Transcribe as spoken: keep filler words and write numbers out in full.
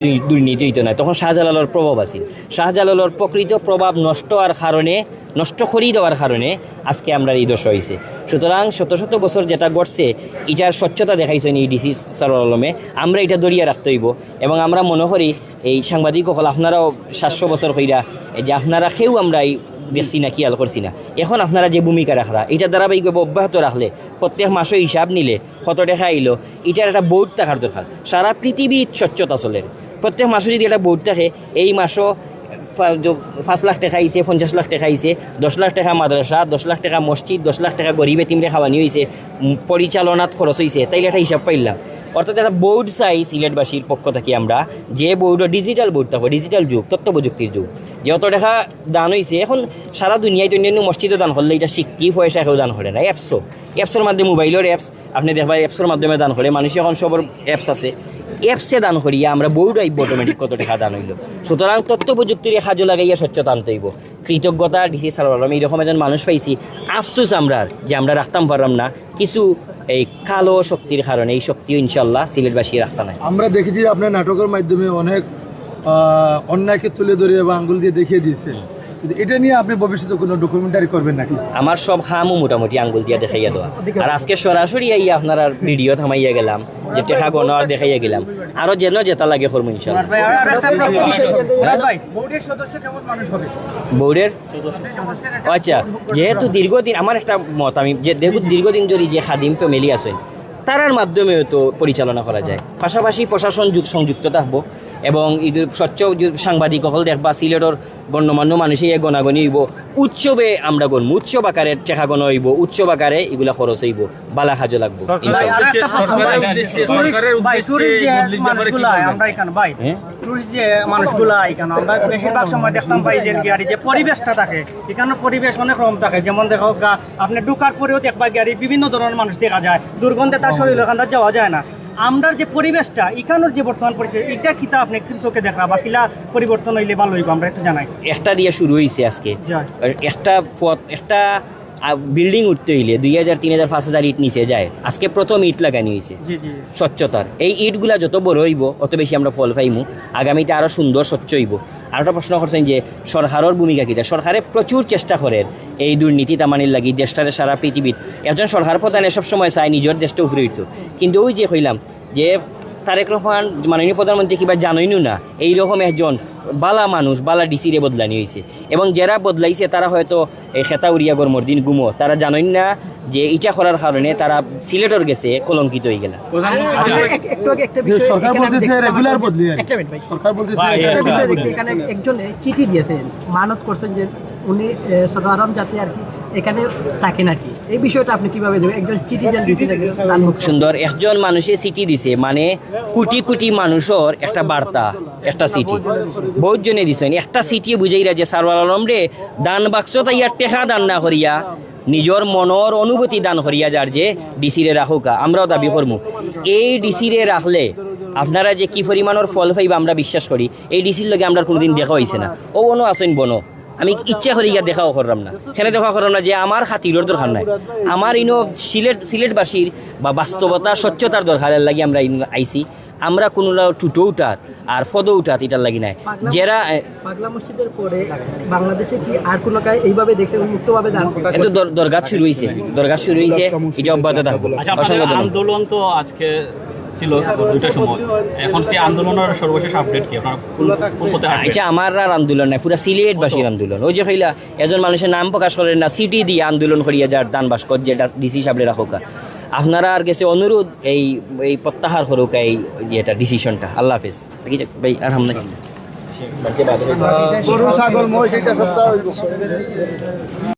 দুর্নীতি হইতো না, তখন শাহজালালর প্রভাব আছিল। শাহজালালর প্রকৃত প্রভাব নষ্ট হওয়ার কারণে, নষ্ট করি দেওয়ার কারণে আজকে আমরার এই দশা হইছে। সুতরাং শত শত বছর যেটা ঘটছে, ইটার স্বচ্ছতা দেখাইছইন এই ডিসি সরোয়ার আলমে। আমরা ইটা ধরিয়া রাখতে হইব এবং আমরা মনে করি এই সাংবাদিক অকল আপনারাও সাতশো বছর কইরা যে আপনারা কেউ আমরা এই দেখছি না, খেয়াল করছি না। এখন আপনারা যে ভূমিকা রাখরা, ইটা ধারাবাহিকভাবে অব্যাহত রাখলে, প্রত্যেক মাসে হিসাব নিলে কত টেকা আইলো, ইটার একটা বোর্ড থাকার দরকার। সারা পৃথিবীত স্বচ্ছতা চলের, প্রত্যেক মাসে যদি একটা বোর্ড থাকে, এই মাসও পা-, জ-, পাঁচ লাখ টেকা আইছে, পঞ্চাশ লাখ টেকা আইছে, দশ লাখ টেকা মাদ্রাসা, দশ লাখ টেকা মসজিদ, দশ লাখ টেকা গরিব এতিমরে খাওয়ানি হইছে, উম, পরিচালনাত খরচ হইছে, তাইলে একটা হিসাব পাইলাম। অর্থাৎ একটা বোর্ড চাই সিলেটবাসীর পক্ষ থাকি আমরা, যে বোর্ডও ডিজিটাল বোর্ড থাকবো, ডিজিটাল যুগ, তথ্য প্রযুক্তির যুগ, যে অত টেকা দান হইছে। এখন সারা দুনিয়ায় তো অন্যান্য মসজিদও দান করলে, এটা সিক্কি পয়সা কেউ দান করে না, অ্যাপসও, অ্যাপসর মাধ্যমে, মোবাইলর অ্যাপস, আপনি দেখবা অ্যাপসর মাধ্যমে দান করে, মানুষ এখন সবর অ্যাপস আছে, অ্যাপসে দান করিয়া আমরা বোর্ড আইব অটোমেটিক কত টেকা দান হইল। সুতরাং তথ্য প্রযুক্তির এই কাজও লাগাইয়া স্বচ্ছতা আনতে হইব। কৃতজ্ঞতা ডিসি সালাম আলম, এইরকম একজন মানুষ পাইছি। আফসোস আমরার যে আমরা রাখতাম পারলাম না কিছু এই কালো শক্তির কারণে। এই শক্তিও ইনশাল্লাহ সিলেটবাসী রাখতা নাই। আমরা দেখেছি যে আপনার নাটকের মাধ্যমে অনেক আহ, অন্যায়কে তুলে ধরে এবং আঙ্গুল দিয়ে দেখিয়ে দিয়েছেন। কিন্তু এটা নিয়ে আপনি ভবিষ্যতে কোনো ডকুমেন্টারি করবেন নাকি? আমার সব কামও মোটামুটি আঙ্গুল দিয়া দেখাইয়া দেওয়া। আর আজকে সরাসরি আইয়া আপনারার ভিডিও থামাইয়া গেলাম, যে টেকা গণনা আর দেখাইয়া গেলাম। আরো যেন যেটা লাগে করবো ইনশাল্লাহ। ভাই, আর একটা প্রশ্ন। মুরাদ ভাই, বোর্ডের সদস্য কেমন মানুষ হবে? বোর্ডের, আচ্ছা, যেহেতু দীর্ঘদিন, আমার একটা মত, আমি যে যেহেতু দীর্ঘদিন ধরে যে খাদিম ফ্যামিলি আছে, তারার মাধ্যমে তো পরিচালনা করা যায়। পাশাপাশি প্রশাসন যুগ-, সংযুক্ত থাকবো এবং ইদুর স্বচ্ছ যে সাংবাদিক অকল দেখবা, সিলেটর গণ্যমান্য মানুষে ইয়ে গণাগণি হইব। উৎসবে আমরা করবো, উৎসব আকারে টেকা গণনা হইব, উৎসব আকারে এগুলা খরচ হইব, বালা কাজে লাগবো, ইনশাআল্লাহ। আর একটা প্রশ্ন, ভাই, টুরিস্ট, ভাই, টুরিস্ট যে মানুষগুলা আমরা এখানে, ভাই, হ্যাঁ? টুরিস্ট যে মানুষগুলা এখানে, আমরা বেশিরভাগ সময় দেখতাম পাই যে গাড়ি যে পরিবেশটা থাকে, এখানে পরিবেশ অনেক রকম থাকে। যেমন দেখো গা-, আপনি ঢুকার পরেও দেখবা গাড়ি বিভিন্ন ধরনের মানুষ দেখা যায়, দুর্গন্ধে তার শরীর ওখান যাওয়া যায় না। আমরার যে পরিবেশটা, এখানোর যে বর্তমান পরিবেশ, এটা কিতা আপনি কোন চোখে দেখরা বা কিলা পরিবর্তন হইলে ভালো হইব, আমরা একটু জানাই। একটা দিয়ে শুরু হইছে আজকে। জি। একটা পথ, একটা, আহ, বিল্ডিং উঠতে হইলে দুই হাজার, তিন হাজার, পাঁচ হাজার ইট নিচে যায়। আজকে প্রথম ইট লাগানি হইছে। জি, জি। স্বচ্ছতার এই ইটগুলা যত বড় হইব, অত বেশি আমরা ফল পাইমু। আগামীতে আরো সুন্দর স্বচ্ছ হইব। আর একটা প্রশ্ন করছেন যে সরকারের ভূমিকা কিতা? সরকারে প্রচুর চেষ্টা করের এই দুর্নীতি তামানির লাগি। দেশটারে সারা পৃথিবীর একজন সরকার প্রধানে সবসময় চায় নিজের দেশটা উপরে হইতো, কিন্তু ওই যে কইলাম যে তারেক রহমান মাননীয় প্রধানমন্ত্রী কিবা জানইনও না, এইরকম একজন বালা মানুষ, বালা ডিসিরে বদলানি হইছে। এবং যারা বদলাইছে তারা হয়তো এই খেতা উড়িয়া গরমর দিন ঘুমো, তারা জানইন না যে ইটা করার কারণে তারা সিলেটর গেছে কলঙ্কিত হয়ে গেলা। আচ্ছা, এক- একটু আগে একটা বিষয় সরকার এখানে আমি বলতেছে দেখছিলাম, রেগুলার আমি- বদলি আর কি। একটা মিনিট ভাই। সরকার বলতেছে ভাই, রেগুলার একটা বিষয় বদলি। দেখছি, এখানে একজনে চিঠি দিয়েছেন, মানত করছেন যে উনি, এ, সরোয়ার আলম যাতে আর কি এখানে থাকে নাকি। এই বিষয়টা আপনি কিভাবে দেখবেন? একজন চিঠি দেন দিয়েছেন একজন দান বক্স। সুন্দর, একজন মানুষে চিঠি দিছে, মানে কোটি কোটি মানুষের একটা বার্তা, একটা চিঠি। বহুত জনে দিছেন, একটা চিঠি বুঝাইরা যে সারোয়ার আলম রে, দান বাক্স তাইয়ার টেকা দান না করিয়া, নিজের মনের অনুভূতি দান করিয়া যার যে ডিসিরে রাখুকা, আমরাও দাবি করমু। এই ডিসিরে রাখলে আপনারা যে কি পরিমাণের ফল পাইবা আমরা বিশ্বাস করি। এই ডিসির লগে আমরা কোনোদিন দেখা হইছে না। ও বনো আছেন বনো, আমি ইচ্ছা করি ইয়া দেখাও করলাম না। কেন দেখা করলাম না? যে আমার খাতিরর দরকার নাই। আমার ইনো সিলেট, সিলেটবাসীর বা বাস্তবতা, স্বচ্ছতার দরকারের লাগি আমরা ইনো আইছি। আমরা কোনো টুটো উঠাত আর ফদো উঠাত এটার লাগি নাই। যারা, এ, পাগলা মসজিদের পরে বাংলাদেশে কি আর কোনো কাজ এইভাবে দেখছেন উন্মুক্তভাবে দান? এত দর-, দরগাত শুরু হইছে, দরগাত শুরু হইছে, এটা অব্যাহত থাকবো। আচ্ছা, আপনাদের অসংখ্য ধন্যবাদ। আন্দোলন তো আজকে ছিল দুইটার সময়, এখন কি আন্দোলনের সর্বশেষ আপডেট কি? আপনারা কোন কোন পথে হাঁটবেন? আচ্ছা, আমার আর আন্দোলন নাই, পুরা সিলেটবাসীর আন্দোলন। ওই যে কইলা, একজন মানুষের নাম প্রকাশ করেন না, চিঠি দিয়ে আন্দোলন করিয়া যার দান বাক্স, যেটা ডিসি সাহেবরে রাখুকা। আপনারা আর গেছে অনুরোধ, এই, এই প্রত্যাহার করুক এই, যেটা ডিসিশনটা। আল্লাহ হাফেজ। থাকি যাক ভাই, আর হামনা কি? গরু, ছাগল, মহিষ, এটা সপ্তাহ হইব।